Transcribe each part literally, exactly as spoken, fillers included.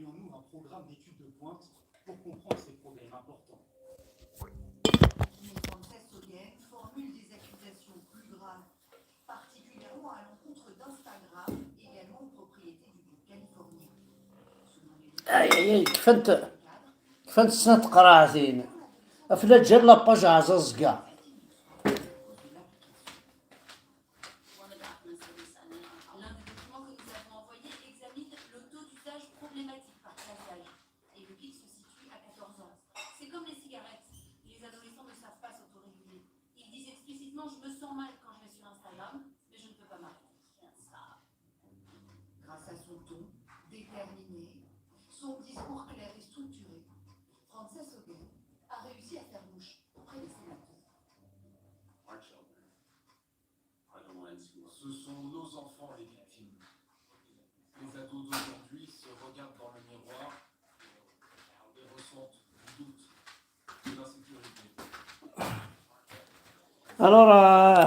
Nous un programme d'études de pointe pour comprendre ces problèmes importants. Frances Haugen formule des accusations plus graves, particulièrement à l'encontre d'Instagram, également propriété du groupe californien. Ay, ay, ay, kfant, kfant snat teqraɛtin. Ɣef laǧal lapage Ɛzaẓga. L'un des documents que nous avons envoyés examine le taux d'usage problématique par classe d'âge. Et le pic se situe à quatorze ans. C'est comme les cigarettes. Les adolescents ne savent pas s'autoréguler. Ils disent explicitement : « Je me sens mal quand je vais sur Instagram, mais je ne peux pas m'arrêter. » Grâce à son ton déterminé, son discours clair et structuré, Frances Haugen a réussi à faire mouche auprès des sénateurs. Ce sont nos enfants les victimes. Les ados d'aujourd'hui se regardent dans le miroir et ressentent du doute, de l'insécurité. Alors, euh,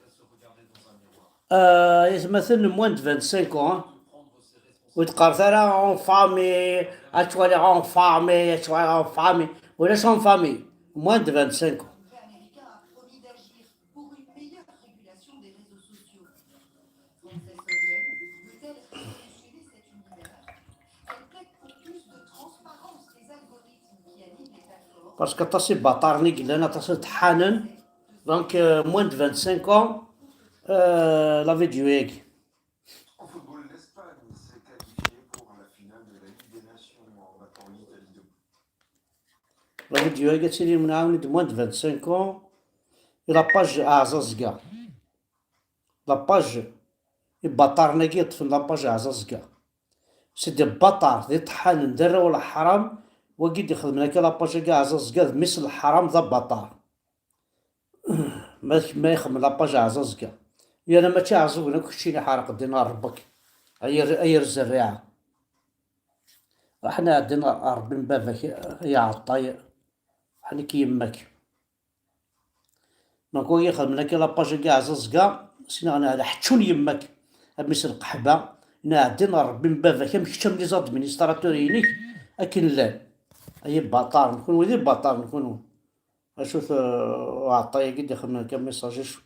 Se regarder dans un miroir. euh, atmaten n moins de vingt-cinq ans, hein. Ur teqqaret ara en famille, ad ttwaliɣ en famille, ad ttwaliɣ en famille. Ulac en famille, moins de vingt-cinq ans. Le gouvernement américain a promis d'agir pour une meilleure régulation des réseaux sociaux. Frances Haugen veut-elle révolutionner cet univers ? Elle plaide pour plus de transparence des algorithmes qui animent les plateformes. Parce que aṭas ibaṭaren i yellan, aṭas iṭeḥḥanen. Donc, euh, moins de vingt-cinq ans, euh, la vidéo-agi. En football, l'Espagne s'est qualifiée pour la finale de la Ligue des Nations en battant l'Italie de La vidéo-agi ad tili mnɛawen de moins de vingt-cinq ans. Et la page Ɛzaẓga. La page ibaṭaren-agi yeṭṭfen la page Ɛzaẓga. C'est des bâtards, d iṭeḥḥanen, d arraw n leḥram. Wagi d-ixedmen akka la page-agi Ɛzaẓga d mmi-s n leḥram, d abaṭar. Ma, ma ixdem la page Ɛzaẓga, yerna mačči Ɛeẓẓugen akk, keččini ḥerq ddin ɣer Ṛebbek, ay r-, ay rrezriɛa. Ṛuḥ nɛeddi ɣer Ṛebbi n baba-k, ay aɛeṭṭay, ḥnik yemma-k. Donc wagi xedmen akka la page-agi Ɛzaẓga, sinaɣ neɛla ḥeččun yemma-k, a mmi-s n lqeḥba, nɛeddi ɣer Ṛebbi n baba-k, am kečč am les administrateurs-inek akken llan. Ay ibaṭaren, kunwi d ibaṭaren, kunwi. Acu-t, uh, uɛeṭṭay-agi d-ixedmen akka message, acu,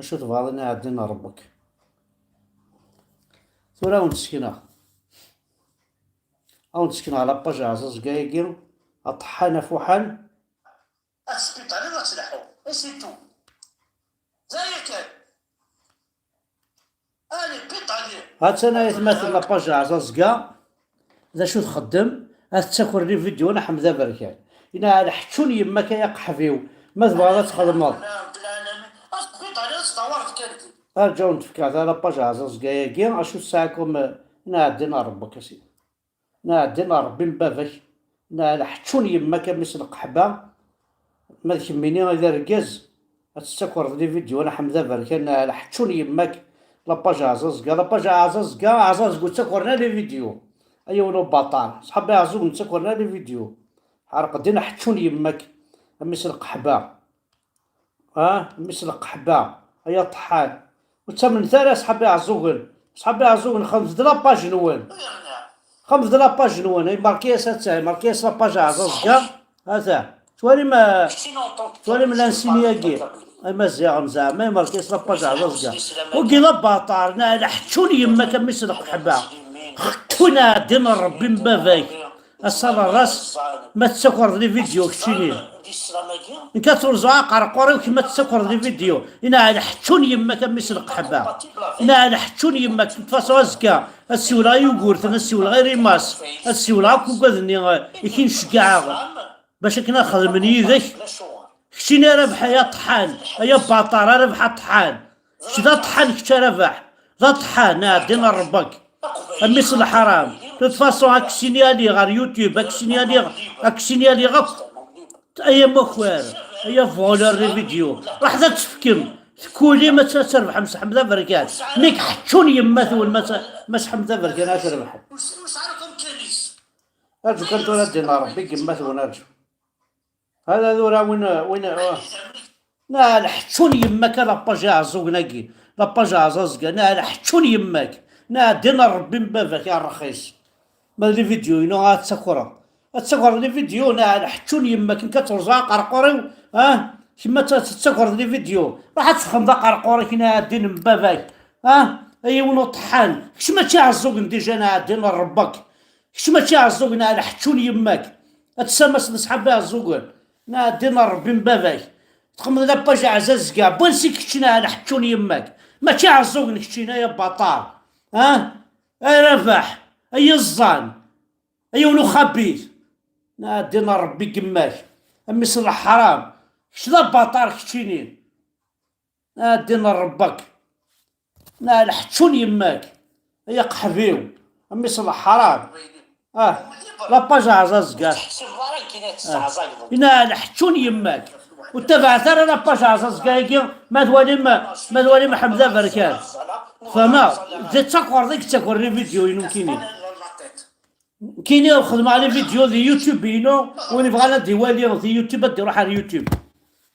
acu tebɣiḍ i nɛeddi ɣer Ṛebbek? Tura ad wen-d-sekneɣ. Ad wen-d-sekneɣ la page Ɛzaẓga-agi, aṭeḥḥan afuḥan. Ad tespiṭaliḍ ad tleḥḥuḍ. Et c'est tout. D aya kan. Allez, pétale. Ha-tt-an aytmaten la page Ɛzaẓga, d acu txeddem? Ad tettaker les vidéos n Ḥmed Aberkan. Yenɛel ḥeččun yemma-k ay aqeḥbiw, ma tebɣiḍ ad txedmeḍ. Ad tespiṭaliḍ ad testawareḍ kan din. Arǧu ad wen-d-fkeɣ ta la page Ɛzaẓga-agi, acu tesɛa comme, nɛeddi ɣer Ṛebbek a sidi. Nɛeddi ɣer Ṛebbi n baba-k, neɛla ḥeččun yemma-k a mmi-s n lqeḥba, ma d kemmini i d argaz, ad tettakreḍ les vidéos n Ḥmed Aberkan, neɛla ḥeččun yemma-k, la page Ɛzaẓga, la page Ɛzaẓga, Ɛzaẓga ur ttakren ara les vidéos, ay yiwen ubaṭar, ṣḥab Ɛeẓẓug ur ttakren ara les vidéos, ḥerq ddin ḥeččun yemma-k, a mmi-s n lqeḥba. Ah, mmi-s n lqeḥba, ay aṭeḥḥan. Ur ttamnet ara Ṣḥab Iɛeẓẓugen. Ṣḥab Iɛeẓẓugen, xedmet-d la page-nwen. Xedmet-d la page-nwen, ay Marquez, atta, Marquez la page Ɛzaẓga. Ata, twalim, ah, twalim l'insigne-agi? Ay Maziɣen, zeɛma, ay Marquez la page Ɛzaẓga. Wagi d abaṭar, neɛla ḥeččun yemma-k a mmi-s n lqeḥba. Ḥeččun ɛeddin Ṛebbi n baba-k. Ass-a ɣer-as, ma tettakreḍ les vidéos keččini. Nekk ad turzeɣ aqerqur-iw, kemm ad tettakreḍ les vidéos. Yenɛel ḥeččun yemma-k a mmi-s n lqeḥba. Yenɛel ḥeččun yemma-k, de toute façon azekka ad siwleɣ i Yugurten, ad siwleɣ i Rimas, ad siwleɣ akk ugad-nni, eh, i k-in-ceggɛeɣ bac akken ad xedmen yid-k. Keččini a Rabeḥ ay aṭeḥḥan, ay abaṭar, a Rabeḥ aṭeḥḥan. Kečč d aṭeḥḥan, kečč a Rabeḥ. D aṭeḥḥan, ɛeddin ar Ṛebbek. A mmi-s n leḥram. De toute façon, ad k-signaliɣ ɣer YouTube, ad k-signaliɣ, ad k-signaliɣ akk. Ay amakar, ay avoleur des vidéos. Raḥet ad tefkem. Tkulim ad t-, ad trebḥem s Ḥmed Aberkan. Nekk ḥeččun yemma-twen ma s-, ma s Ḥmed Aberkan ad trebḥem. Arǧu kan tura ad d-iniɣ Ṛebbi deg yemma-twen, arǧu. Hada tura win, win, neɛel ḥeččun yemma-k a la page Iɛeẓẓugen-agi, la page Ɛzaẓga, neɛel ḥeččun yemma-k, neɛeddin ar Ṛebbi n baba-k a ṛṛxis. Ma d les vidéos-inu ad ttakreḍ. Ad ttakreḍ les vidéos, neɣ lḥeččun yemma-k, nekk ad terẓeɣ aqerqur-iw, ah? Kemm ad tettakreḍ les vidéos. Ruḥ ad txedmeḍ aqerqur-ik, neɣ ddin n baba-k, ah? Ay yiwen uṭeḥḥan. Kečč mačči ɛeẓẓugen déjà, neɣ ddin n Ṛebba-k. Kečč mačči ɛeẓẓugen, neɣ lḥeččun yemma-k. Ad tessamaseḍ ṣṣḥab iɛeẓẓugen, neɣ ddin n Ṛebbi n baba-k. Txedmeḍ la page ɛzazga. N wansi kečč, neɣ lḥeččun yemma-k? Mačči ɛeẓẓugen keččini, ay abaṭar. Ah? Ay Rabaḥ, ay iẓẓan, ay yiwen uxabit. Neɣ ddin n Ṛebbi n yemma-k, a mmi-s n leḥram. Kečč d abaṭar keččini. Neɣ ddin n Ṛebba-k, neɣ lḥeččun yemma-k, ay aqeḥbiw, a mmi-s n leḥram. Ah, la page ɛzazga. Neɣ lḥeččun yemma-k. Ur tabaɛet ara la page ɛzazga-agi, ma twalim, ma twalim Ḥmed Aberkan. Fehmeɣ, d ttakureḍ i yettakuren les vidéos-inu nekkini. Nekkini xedmeɣ les vidéos di YouTube-inu, win yebɣan ad iwali di YouTube ad iruḥ ar YouTube.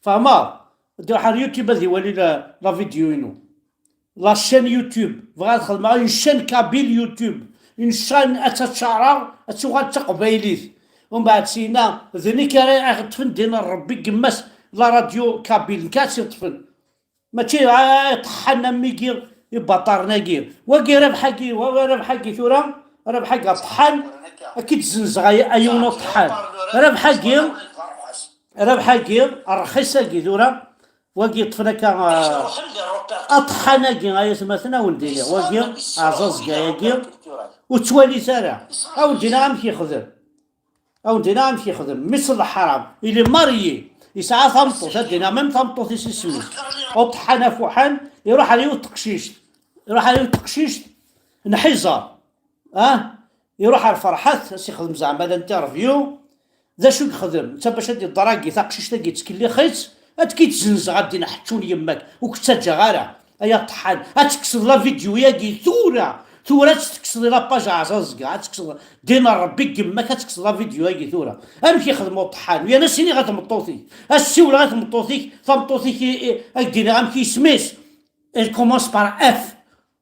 Fehmeḍ? Ad iruḥ ar YouTube ad iwali la, la vidéo-inu. La chaîne YouTube. Bɣiɣ ad xedmeɣ une chaîne kabyle YouTube. Une chaîne ad tt-ččareɣ, ad tuɣal d taqbaylit. Umbeɛd syenna, d nekk ara iɣeṭṭfen ddin n Ṛebbi n yemma-s, la radio kabyle, nekk ad tt-iṭṭfen. Mačči, ah, ṭeḥḥan am wigi ibaṭaren-agi. Wagi Rabaḥ-agi, wa, wa Rabaḥ-agi tura, Rabaḥ-agi aṭeḥḥan, ad k-id-zzenzeɣ ay, ay yiwen uṭeḥḥan. Rabaḥ-agi, Rabaḥ-agi, ṛxis-agi tura, wagi yeṭṭfen akka, ah, aṭeḥḥan-agi, ay atmaten, a wen-d-iniɣ, wagi, aɛẓaẓgay-agi, ur ttwalit ara. A wen-d-iniɣ amek yexdem. A wen-d-iniɣ amek yexdem. Mmi-s n leḥram, il est marié, yesɛa tameṭṭut, ad d-iniɣ, même tameṭṭut-is isem-is. Uṭeḥḥan afuḥan, iruḥ ar yiwet teqcict. Iruḥ ar yiwet teqcict n Ḥiẓer. Ah? Iruḥ ar Ferḥat, ad s-ixdem zeɛma d interview. D acu i yexdem? Netta bac ad iḍragi taqcict-agi, ttkellix-itt, ad k-id-zzenzeɣ, ad d-iniɣ ḥeččun yemma-k, ur k-ttaǧǧaɣ ara. Ay aṭeḥḥan, ad tekkseḍ la vidéo-yagi tura, tura ad tt-tekkseḍ i la page ɛzazga, ad tekkseḍ ddin n Rebbi deg yemma-k, ad tekkseḍ la vidéo-yagi tura. Amek yexdem uṭeḥḥan? Yerna ad s-iniɣ i tmeṭṭut-ik, ad ssiwleɣ i tmeṭṭut-ik, tameṭṭut-ik i, i, ad k-d-iniɣ amek isem-is. Elle commence par F.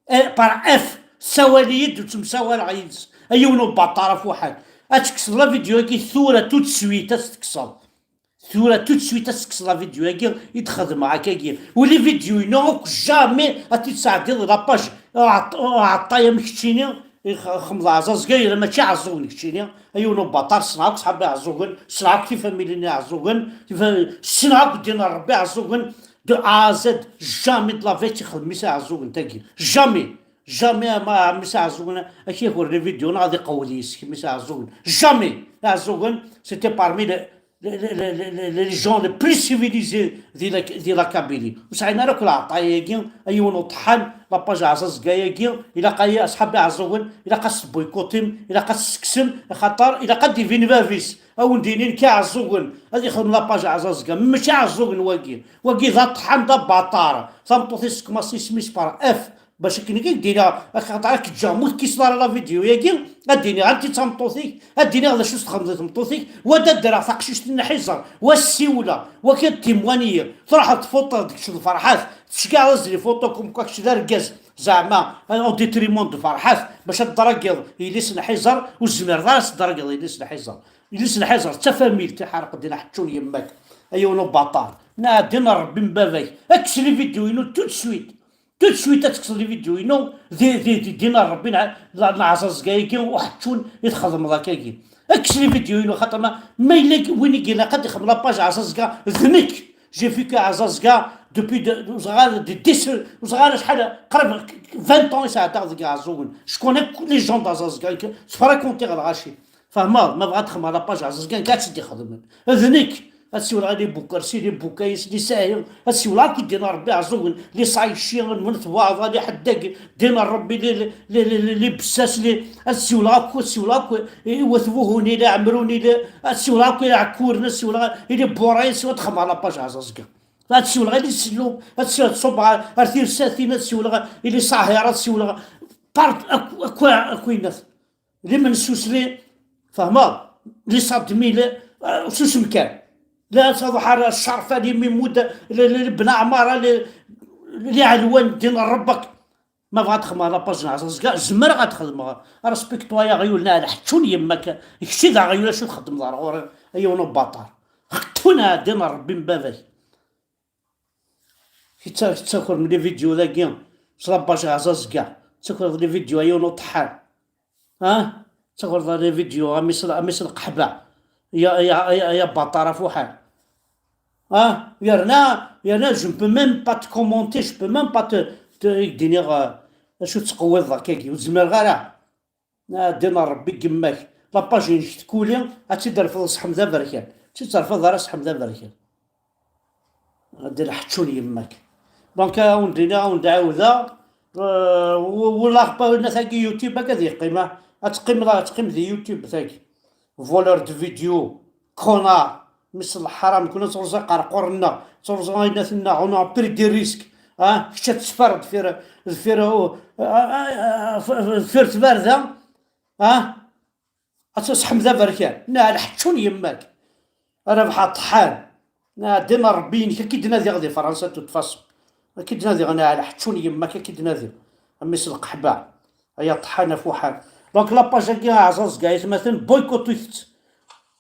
Eh, par F. Ssawal-iyi-d, ur ttemsawaleɣ yid-s. A yiwen ubaṭar afuḥan. Ad tekkseḍ la vidéo-agi tura, tout de suite, ad tt-tekkseḍ. Tura, tout de suite, ad tekkseḍ la vidéo-agi i d-xedmeɣ akkagi. Ula vidéo-inu akk, jamais ad t-id-tesɛeddiḍ di la page. Uɛeṭ-, uɛeṭṭay am keččini, ix-, xemḍ aɛẓaẓgay, mačči aɛeẓẓug n keččini. A yiwen ubaṭar, ssneɣ akk ṣḥab iɛeẓẓugen, ssneɣ akk tifamilin iɛeẓẓugen, tifa-, ssneɣ akk ddin n Rebbi iɛeẓẓugen, de A à Z, jamais de la vie tt-ixdem mmi-s iɛeẓẓugen tagi. Jamais. Jamais ma mmi-s iɛeẓẓugen ad k-yaker les vidéos neɣ ad iqewwel yes-k mmi-s iɛeẓẓugen. Jamais. Iɛeẓẓugen, c'était parmi les, les, les, les, les, les gens les plus civilisés di la, di la Kabylie. Ur sɛin ara akk lɛeṭṭaya-agi, a yiwen uṭeḥḥan, la page aɛẓaẓgay-agi, ilaq a ṣḥab iɛeẓẓugen, ilaq ad s-tbuykutim, ilaq ad s-tekksem, axaṭer ilaq ad d-ibin bab-is. A wen-d-inin k-iɛeẓẓugen, ad ixdem la page aɛẓaẓga. Mačči iɛeẓẓugen wagi. Wagi d aṭeḥḥan, d abaṭar. Tameṭṭut-is tekmaṣ isem-is par F. Bac akken i k-d-iniɣ, axaṭer ad k-ǧǧeɣ, ma ur tekkiseḍ ara la vidéo-yagi, ad d-iniɣ anti d tameṭṭut-ik, ad d-iniɣ d acu s-txedmeḍ i tmeṭṭut-ik, wa ad d-ddreɣ taqcict n Ḥiẓer, wa ssiwleɣ, wa k-id-timwaniyeɣ, truḥeḍ tfuṭṭeḍ deg Ferḥat, teckiɛleḍ-as les photos comme quoi kečč d argaz, zeɛma, au détriment de Ferḥat, bac ad dragiḍ yelli-s n Ḥiẓer, ur tezmireḍ ara ad tdragiḍ yelli-s n Ḥiẓer. Yelli-s n Ḥiẓer, d tafamilt, iḥerq ddin ḥeččun yemma-k, a yiwen ubaṭar. Neɣ ddin n Rebbi n baba-k. Kkes les vidéos-inu tout de suite. Tout de suite ad tekkseḍ les vidéos-inu di, di, di ddin n Rebbi n, n, n ɛẓaẓga-agi uḥeččun i txedmeḍ akkagi. Kkes les vidéos-inu, xaṭer ma, ma yella win i ilaq ad ixdem la page ɛẓaẓga, d nekk. J'ai vécu à Azazga depuis de, ur ẓriɣ ara de dix, ur ẓriɣ ara acḥal, qrib vingt ans i sɛeddaɣ deg Iɛeẓẓugen. Je connais tous les gens d'Azazga, que je fréquentais ɣer lɣaci. Fehmeḍ, ma bɣiɣ ad xedmeɣ la page Azazga, nekk ad tt-id-ixedmen. D nekk, ad siwleɣ i les Boukersi, les Boukayes, les Sahi, ad siwleɣ akk i ddin n Rebbi Iɛeẓẓugen, les Saïchi, les Menetwaḍa, les Ḥeddag, ddin n Rebbi, les, les, les, les, les Bessas, les, ad siwleɣ akk, ad siwleɣ akk i Wat Buhuni, les Ɛemruni, les, ad siwleɣ akk i Iɛekkuren, ad siwleɣ i les Bourayes, ad xedmeɣ la page Azazga. Ad siwleɣ i les Sellum, ad siwleɣ ad ṣubbeɣ ar, ar Tirsatin, ad siwleɣ i les Sahiras, ad siwleɣ part, akk, akk, akk inat. Les Mensusli, fehmeḍ? Les Sadmili, eh, susem kan. La ad truḥ ar Ccerfa, les Mimoud, les, les, les Ben Ɛmara, les, les Ɛelwan, ddin n Rebbi-k. Ma bɣa ad xedmeɣ la page n Ɛẓaẓga, zemreɣ ad xedmeɣ. Respecte-toi ay aɣyul, neɣ lḥeččun yemma-k. Kečč i d aɣyul, acu txeddmeḍ ar ɣur-i, ay yiwen ubaṭar? Xeṭṭun ɛeddi n Ṛebbi n baba-k. Kečč tettakreḍ les vidéos dagi s la page Ɛẓaẓga, tettakreḍ les vidéos ay yiwen uṭeḥḥan. Ah, tettakreḍ les vidéos a mmi-s, a mmi-s lqeḥba, ya, ya, ya, ya baṭar afuḥan. Ah, yerna, yerna, je ne peux même pas te commenter, je peux même pas te, te, i k-d-iniɣ, euh, acu tettqewwiḍeḍ akkagi, ur zmireɣ ara. Ah, ddin n Ṛebbi n yemma-k. La page-inek tkuli, ad tt-id-terfeḍ s Ḥmed Aberkan. Ur tt-id-terfeḍ ara s Ḥmed Aberkan. Ad d-lḥeččun yemma-k. Donc, ad wen-d-iniɣ, ad wen-d-ɛawdeɣ, euh, w-, walaɣ pa-, na tagi YouTube akka ad yeqqim, ah. Ad teqqim, ad teqqim di YouTube tagi. Voleur de vidéo, connard, mmi-s n leḥram, kul ad tṛuẓa aqerqur-nneɣ, tṛuẓa ayennat-nneɣ, on a pris des risques, ah, kečč ad teffer deffir, deffir, uh, ah, ah, ah, f-, f-, deffir tbarda, ah, ad tt-, s Ḥmed Aberkan, neɣ lḥeččun yemma-k. Rabeḥ aṭeḥḥan. Neɣ ddin n Ṛebbi-inek, ad k-id-nadiɣ di Fransa, de toute façon. Ad k-id-nadiɣ, neɣ lḥeččun yemma-k, ad k-id-nadiɣ. A mmi-s n leqḥba. Ay aṭeḥḥan afuḥan. Donc, la page-agi, Ɛẓaẓga, aytmaten, boycottit-tt.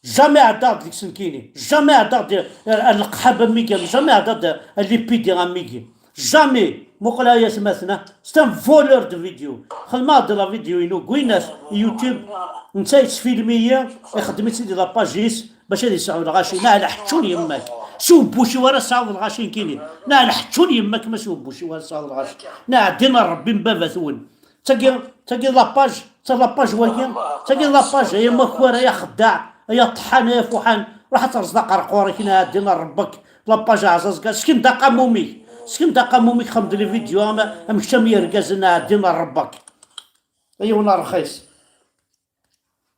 Jamais ɛeddaɣ-d deg-s nekkini. Jamais ɛeddaɣ-d, eh, ar leqḥab am wigi. Jamais ɛeddaɣ-d ar lipidi am wigi. Jamais. Muqel ay atmaten, ah. C'est un voleur de vidéo. Xedmeɣ-d la vidéo-inu, gwinat, YouTube. Netta yettfilmi-yi, ixeddem-itt-id di la page-is, bac ad yesɛu lɣaci. Neɣ lḥeččun yemma-k. S ubbuc-iw ara tesɛuḍ lɣaci nekkini. Neɣ lḥeččun yemma-k, ma s ubbuc-iw ara tesɛuḍ lɣaci. Neɣ ddin n Ṛebbi n baba-twen. Tagi, tagi la page, ta la page wagi, tagi la page, ay amakar, ay axeddaɛ, ay aṭeḥḥan, ay afuḥan, ruḥ ad terẓeḍ aqerqur-ik, neɣ ddin n Ṛebbi-k, la page Ɛẓaẓga, sken-d aqamum-ik, sken-d aqamum-ik, xdem-d les vidéos, am, am kečč am yirgazen, neɣ ddin n Ṛebbi-k. Ay yiwen rxis.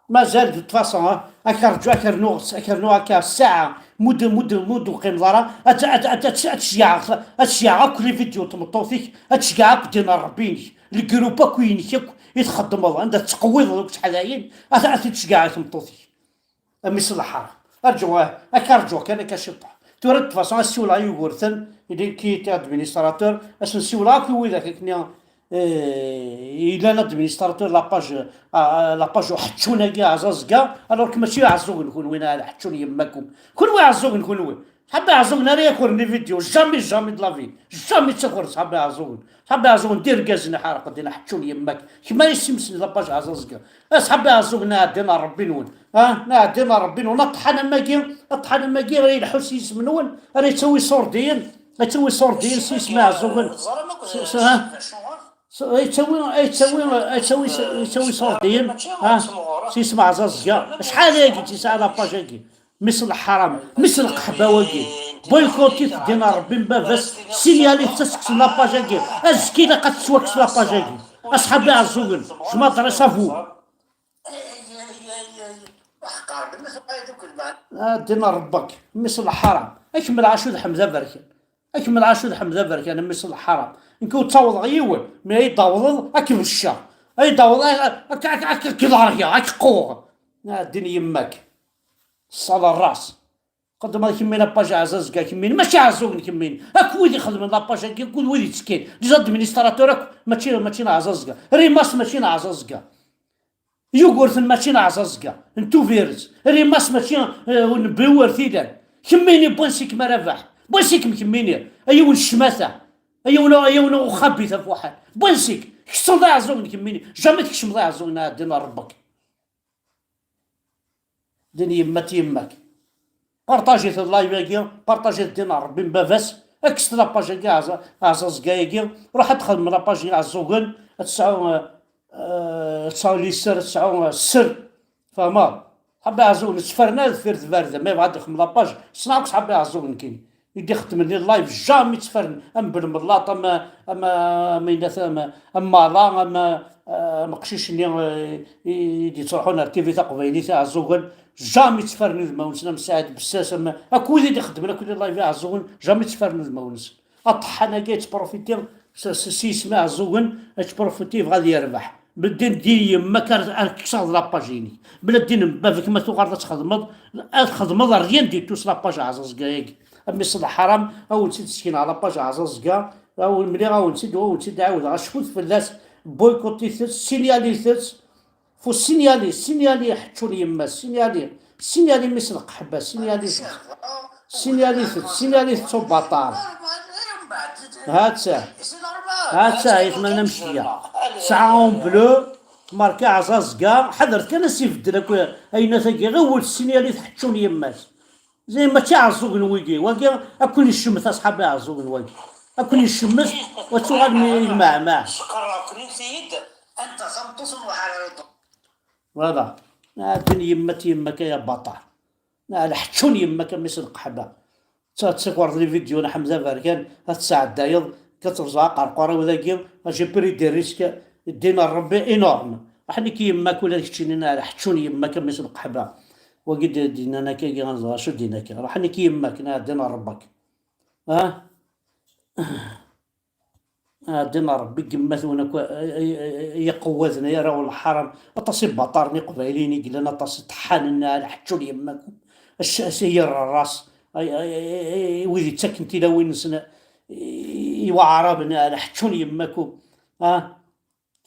Mazal, de toute façon, ah, ad k-rǧuɣ, ad k-rnuɣ, ad k-rnuɣ akka ssaɛa, mudd, mudd, mudd ur qimeḍ ara, ad, ad, ad, ad, ad ceyyɛeɣ, ad ceyyɛeɣ akk les vidéos n tmeṭṭut-ik, ad ceyyɛeɣ akk ddin n Ṛebbi-inek, le groupe akk inek akk i txeddmeḍ, anda tettqewwiḍeḍ akk teḥdayin, ad, ad t-id-ceyyɛeɣ i tmeṭṭut-ik. A mmi-s n leḥram. Rǧu, ah, ad k-rǧuɣ kan akka ciṭuḥ. Tura, de toute façon, ad ssiwleɣ i Yugurten, il est, qui était administrateur, ad sen-ssiwleɣ akk i widak akken, eh, yellan administrateur la page, ah, ah, la page uḥeččun-agi Ɛẓaẓga, alors que mačči Iɛeẓẓugen kunwi, neɣ lḥeččun yemma-kum. Kunwi Iɛeẓẓugen kunwi. Ḥabba Iɛeẓẓugen ara yakren les vidéos, jamais, jamais de la vie. Jamais ttakren ṣḥabba Iɛeẓẓugen. Ṣḥabba Iɛeẓẓugen d irgazen iḥerqen, d lḥeččun yemma-k. Kemm ara yessimsen la page Ɛẓaẓga. A ṣḥabba Iɛeẓẓugen, ɛeddi n Ṛebbi-nwen. Ah, neɣ ddin n Ṛebbi-nwen, aṭḥan am wagi, aṭḥan am wagi ara yelḥu s yisem-nwen, ara yettawi iṣurdiyen, yettawi iṣurdiyen s yisem Iɛeẓẓugen. S-, s-, ah. S-, yettawi, yettawi, yettawi, yettawi iṣurdiyen, ah, s yisem Ɛẓaẓga. Acḥal ayagi tt-yesɛa la page-agi? Mmi-s n leḥram, mmi-s n lqeḥba wagi. Boycottit ddin n Ṛebbi n baba-s, signalit-tt ad tekkes la page-agi. Azekka ilaq ad tettwakkes la page-agi. A ṣḥabba Iɛeẓẓugen, je m'adresse à vous. Ah, ddin n Ṛebbi-k, mmi-s n leḥram. Akemmel Ɛacu d Ḥmed Aberkan. Akemmel Ɛacu d Ḥmed Aberkan, mmi-s n leḥram. Nekk ur ttawḍeɣ yiwen, mi ay d-awḍeḍ, ad k-becceɣ. Ay d-awḍeḍ, ad, ad, ad, ad, ad k-ḍergeɣ, ad k-qquɣ. Ah, ddin yemma-k. Ṣṣala ṛṛas. Xeddmeḍ kemmini la page Ɛẓaẓga kemmini, mačči Iɛeẓẓugen kemmini. Akk wid ixedmen la page-agi, akk wid yettekkin. Les administrateurs akk, mačči, mačči n Ɛẓaẓga. Rimas mačči n Ɛẓaẓga. Yugurten mačči n Ɛẓaẓga, n Tubiret. Rimas mačči, eh, n Biwer Tilan. Kemmini, n wansi-kem a Rabaḥ? N wansi-kem kemmini? A yiwen ccmata. A yiwen, a yiwen uxabit afuḥan. N wansi-k? Kečč d Iɛeẓẓugen kemmini. Jamais tkecmeḍ Iɛeẓẓugen, ɛeddi n Ṛebbi-k. Din yemma-t yemma-k. Partajit live-agi, partajit ddin n Ṛebbi n baba-s, kkset la page-agi Ɛza-, Ɛẓaẓga-agi, ruḥ ad txedmem la page Iɛeẓẓugen, ad tesɛu, eh, eh, ad tesɛu les sœurs, ad tesɛu, eh, sser. Tfehmeḍ? Ḥabba Iɛeẓẓugen, ttefren ar deffir tbarda, ma yebɣa ad ixdem la page, ssneɣ akk ṣḥabba Iɛeẓẓugen nekkini. I d-ixeddmen les live, jamais ttefren, am Belmellaṭ, am, am, am, am, am Mala, am, am uqcic-nni, eh, i, i d-yettruḥun ar T V Taqbaylit, Iɛeẓẓugen, jamais ttefren udmawen-nsen, am Saɛid Bessas, am, akk wid i d-ixeddmen akk les live Iɛeẓẓugen, jamais ttefren udmawen-nsen. Aṭeḥḥan-agi yettprofiti s, s, s yisem Iɛeẓẓugen, yettprofiti, yebɣa ad yerbeḥ. Beddin din yemma-k ar, ar kkseɣ la page-inek. Bla ddin n baba-k, ma tuɣaleḍ ad txedmeḍ, ad txedmeḍ rien du tout s la page Ɛẓaẓga-agi. A mmi-s n lḥaram, a wen-tt-id-sekneɣ la page Ɛẓaẓga, a wen-, mliɣ a wen-tt-id, a wen-tt-id-ɛawdeɣ, acfut fell-as, boycottit-tt, signalit-tt, faut signaler, signaler ḥeččun yemma-s, signaler, signaler mmi-s n lqeḥba, signalit-tt, signalit-tt, signalit-tt ubaṭar. Ha-tt-a, ha-tt-a, ayetma n amceyya. Tesɛa un bleu, marka Ɛẓaẓga, ḥadret kan ad s-ibeddel akk ayen tagi, ɣiwel signalit ḥeččun yemma-s. Zay mačči Ɛeẓẓugen wigi, wagi ad ken-icemmet aṣḥab Iɛeẓẓugen wagi. Ad ken-icemmet, ad tuɣalem i lmeɛmeɛ. Seqreɣ-ken-id, anta tameṭṭut n uḥriḍ? Voilà. Ɛeddi n yemma-t yemma-k ay abaṭar. Ɛla ḥeččun yemma-k a mmi-s n lqeḥba. Ad takreḍ les vidéos n Ḥmed Aberkan, ad tesɛeddayeḍ, ka terẓa aqerqur-iw dagi, j'ai pris des risques, ddin n Rebbi énorme. Ruḥen-ik yemma-k ula d keččini, neɛla ḥeččun yemma-k a mmi-s n lqeḥba. Wagi d-, d-yennan akkagi, ad nẓer acu d-yenna akka. Ruḥen-ik yemma-k, neɛla ddin n Rebbi-k. Ah? Ɛeddi n Rebbi deg yemma-twen akk, ay, ay, ay, ay iqewwaden, ay arraw n lḥaram. Aṭas ibaṭaren iqbayliyen i yellan, aṭas iṭeḥḥanen, ala ḥeččun yemma-kum. Ass-, ass-, ay irras, ay, ay, ay, ay, wid ittaken tilawin-nsen i, i waɛraben, ala ḥeččun yemma-kum. Ah?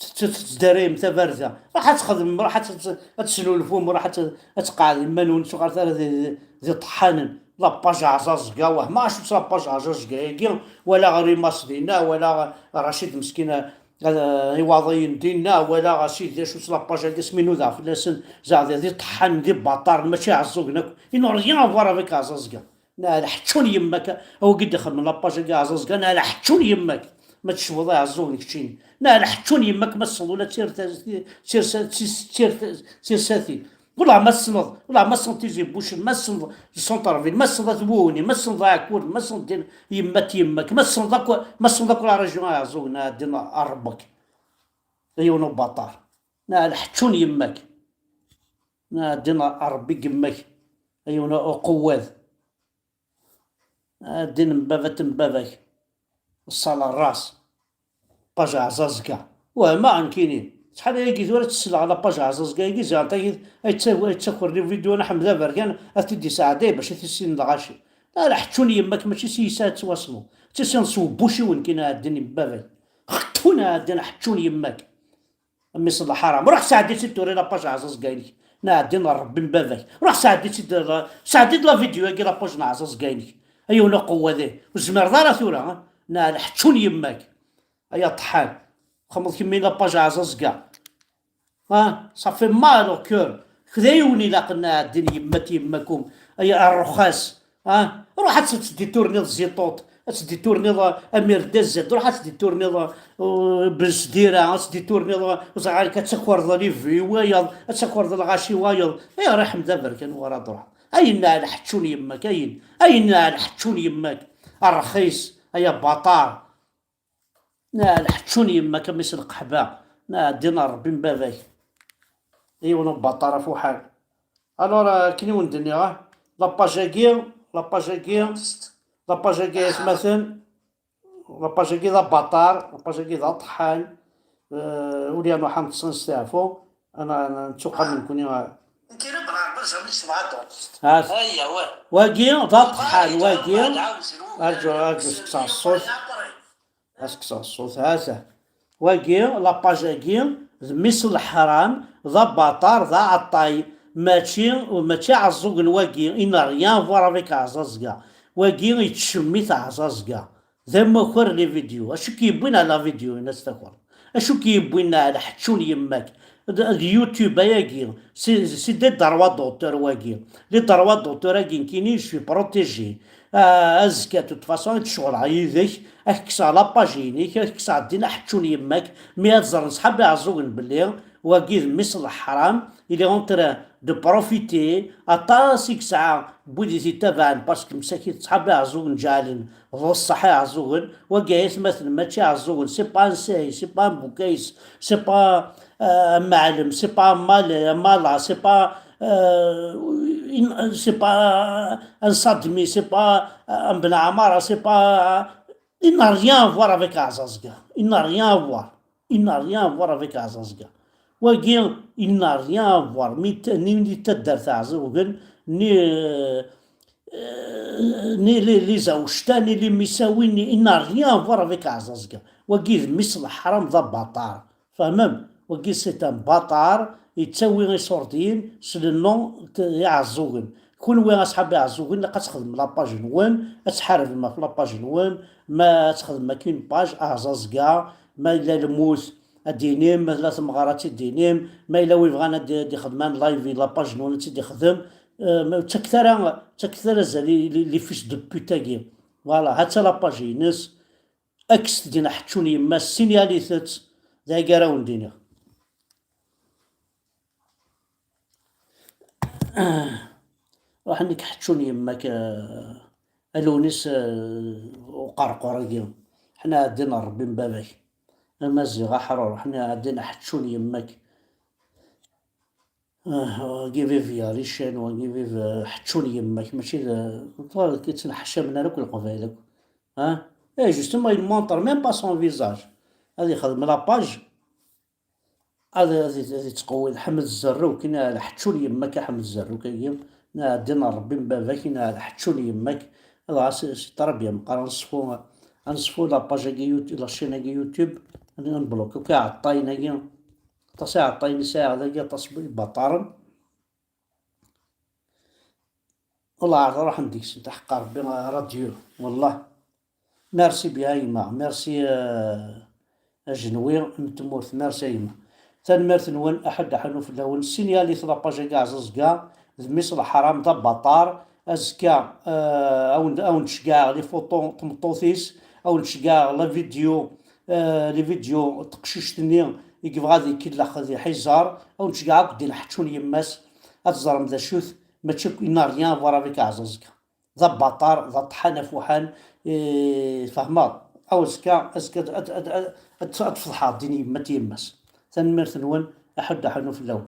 Tt-, tt-, tettdarayem tabarda. Ruḥ ad txedmem, ruḥ ad tt-, ad tesnulfum, ruḥ ad tt-, ad tqeɛdem iman-nwen, ur tuɣal ara d, d, d iṭeḥḥanen. La page Ɛẓaẓga, wehma acu-tt la page Ɛẓaẓga-agi, wala Rimas dinna, wala Racid Meskin, eh, Iwaḍiyen dinna, wala Sidi acu-tt la page-agi, asmi nudaɣ fell-asen, zeɛḍi d iṭeḥḥanen, d ibaṭaren, mačči Ɛeẓẓugen akk. Ils n'ont rien à voir avec Ɛẓaẓga. Neɛla ḥeččun yemma-k, a wigi d-ixedmen la page-agi Ɛẓaẓga, neɛla ḥeččun yemma-k. Ma tecbuḍ Iɛeẓẓugen keččini. Neɛla ḥeččun yemma-k, ma tessneḍ ula d tirta-, tirsa-, tis-, tirta-, tirsatin. Wellah ma tessneḍ, wellah ma tessneḍ Tizi Bucen, ma tessneḍ centre-ville, ma tessneḍ At Buhni, ma tessneḍ Aɛekkuren, ma tessneḍ din yemma-t yemma-k, ma tessneḍ akk, ma tessneḍ akk la région Iɛeẓẓugen, ɛeddi n Rebbi-k. A yiwen ubaṭar. Neɛla ḥeččun yemma-k. Ɛeddi n Rebbi deg yemma-k. A yiwen uqewwad. Ɛeddi n baba-t n baba-k. Ṣṣala ras. Page Ɛẓaẓga. Wehma nekkini. Acḥal ayagi tura ttesleɣ la page Ɛẓaẓga-agi, ziɣ tagi ay ttaker les vidéos n Ḥmed Aberkan, ad t-id-isɛedday bac ad t-issinen lɣaci. Ala ḥeččun yemma-k, mačči s yisa ad twasmeḍ. Ttisineḍ s webbuc-iw nekkini, ɛeddi n baba-k. Xettun ɛeddi n ḥeččun yemma-k. A mmi-s n lḥaram, ruḥ sɛeddi-tt-id tura la page Ɛẓaẓga-inek. Neɛla ddin n Rebbi n baba-k. Ruḥ sɛeddi-tt-id la, sɛeddi-d la vidéo-agi la page n Ɛẓaẓga-inek. A yiwen uqewwad, eh. Ur tezmireḍ ara tura, eh? Neɛla ḥeččun yemma-k. Ay aṭeḥḥan. Xedmeḍ kemmi la page Ɛẓaẓga. Ah, ça fait mal au cœur. Kra yiwen ilaqen neɛla ddin yemma-t yemma-kum. Ay arruxas. Ah, ruḥ ad tt-, ad tdétourniḍ Ziṭuṭ, ad tdétourniḍ, ah, Amir Dazad, ruḥ ad tdétourniḍ, ah, Ben Sdira, ad tdétourniḍ, ah, ẓriɣ ad takreḍ les vues i wayeḍ, ad takreḍ lɣaci i wayeḍ. Ayɣer a Ḥmed Aberkan ur ara d-ruḥeḍ? Ayen neɛla ḥeččun yemma-k, ayen, ayen neɛla ḥeččun yemma-k. Rxis, ay abaṭar. Neɛla ḥeččun yemma-k a mmi-s n lqeḥba. Neɛla ddin n Rebbi n baba-k. Yiwen ubaṭar afuḥan. Alors, euh, akken i wen-d-nniɣ, ah, la page-agi, la page-agi, la page-agi, ay atmaten, la page-agi d abaṭar, la page-agi d aṭeḥḥan, euh, ur yan uḥan ṭṭsen steɛfu, ana, ana nettuqam nekkni, ah. Nekki la bɣiɣ ad ẓreɣ mi tesbeɛdeḍ. Ah. Ayya, wa. Wagi d aṭeḥḥan, wagi. Arǧu, arǧu, sekseɣ ṣṣut. Ad s-kkseɣ ṣṣut, ha-t-a. Wagi, la page-agi, d mmi-s n leḥram, d abaṭar, d aɛeṭṭay, mačči, mačči Ɛeẓẓugen wagi, il n'a rien à voir avec Ɛẓaẓga. Wagi yettcemmit Ɛẓaẓga. D amakar les vidéos. Acu k-yewwin ɣer la vidéo-ina, ad s-takreḍ? Acu k-yewwin ɣer ḥeččun yemma-k? D, d YouTube ayagi, c'est, c'est des droits d'auteur wagi. Les droits d'auteur-agi nekkini, je suis protégé. Ah, azekka, de toute façon, ad ttceɣleɣ yid-k, ad k-kkseɣ la page-inek, ad k-kkseɣ ddin aḥeččun yemma-k, mi ad ẓren ṣḥab Iɛeẓẓugen belli wagi d mmi-s n leḥram, il est en train de profiter, aṭas i yesɛa n wid i t-ittabaɛen, parce que msakit ṣḥab Iɛeẓẓugen ǧeɛlen, d ṣṣeḥ Iɛeẓẓugen, wagi ay atmaten mačči Iɛeẓẓugen, c'est pas un Sey, c'est pas un Bukayes, c'est pas, euh, un Maɛlem, c'est pas un Malais, un Malɣa, c'est pas, euh, une, c'est pas un Sadmi, c'est pas un Ben Amara, c'est pas, il n'a rien à voir avec Azazga. Il n'a rien à voir. Il n'a rien à voir avec Azazga. Wagi, il n'a rien à voir. Mi t-, ni, ni taddart Iɛeẓẓugen, ni, euh, euh, ni les, les Awctan, ni les Misawin, ni, il n'a rien à voir avec Aɛzazga. Wagi d mmi-s n leḥram, d abaṭar. Fehmem? Wagi c'est un bâtard, yettawi iṣurdiyen s le nom n Iɛeẓẓugen. Kunwi asḥab Iɛeẓẓugen, ilaq ad txedmem la page-nwen, ad tḥarbem ɣef la page-nwen, ma ad txedmem akkin une page Aɛzazga, ma yella lmut ad d-tinim, ma tella temɣer ad tt-id-tinim, ma yella wi bɣan ad d-, ad d-ixdem un live, la page-nwen ad tt-id-ixdem. Euh, ma ur ttaket ara, ur ttaket ara azal i, i, les fils de pute-agi. Voilà, ha-tt-a la page-ines. Kkset din aḥečču n yemma-s, signalit-tt, d agi ara wen-d-iniɣ. Ruḥ nekk ḥečču n yemma-k, eh, a Lewnis, eh, uqerqur-agi. Ḥna ɛeddi n Ṛebbi n baba-k. A Maziɣ aḥrur, ḥna ɛeddi n ḥečču n yemma-k. Ah, wagi vive Yarican, wagi vive, eh, ḥečču n yemma-k, mačči d, ur ttneḥcamen ara akk Leqbayel akk. Ah? Eh, justement, il montre même pas son visage. Ad ixdem la page, ad, ad, ad ittqewwid Ḥmed Zerruk, ina lḥečču n yemma-k a Ḥmed Zerruk-agi, ina ɛeddi n Ṛebbi n baba-k, ina lḥečču n yemma-k, ad ɣas si ṭrabya meqqar, ad neṣfu, ad neṣfu la page-agi YouTube, la chaîne-agi YouTube, ad nbloqué akk iɛeṭṭayen-agi, aṭas iɛeṭṭayen i sɛiɣ dagi, aṭas n ibaṭaren. Wallah, ruḥen deg-sen, taḥeqqa Rebbi, radyu, wallah. Merci bien, a gma. Merci, euh, ajenwi n tmurt. Merci, a gma. Tanemmirt-nwen, aḥud aḥanu fell-awen. Signalit la page-agi Aɛzazga, d mmi-s n leḥram, d abaṭar. Azekka, euh, a wen-, a wen-d-ceggɛeɣ les photos n tmeṭṭut-is, a wen-d-ceggɛeɣ la vidéo, euh, les vidéos n teqcict-nni i yebɣa ad ikellex di Ḥizar, a wen-d-ceggɛeɣ akk din ḥečču n yemma-s, ad teẓrem d acu-t, mačči akk, il n'a rien à voir avec Aɛzazga. D abaṭar, d aṭḥan afuḥan, eh, fehmeḍ? Aw azekka, azekka ad, ad, ad, ad, ad, ad tfeḍḥeḍ din yemma n yemma-s. Tanemmirt-nwen, aḥuddu aḥunnu fell-awen.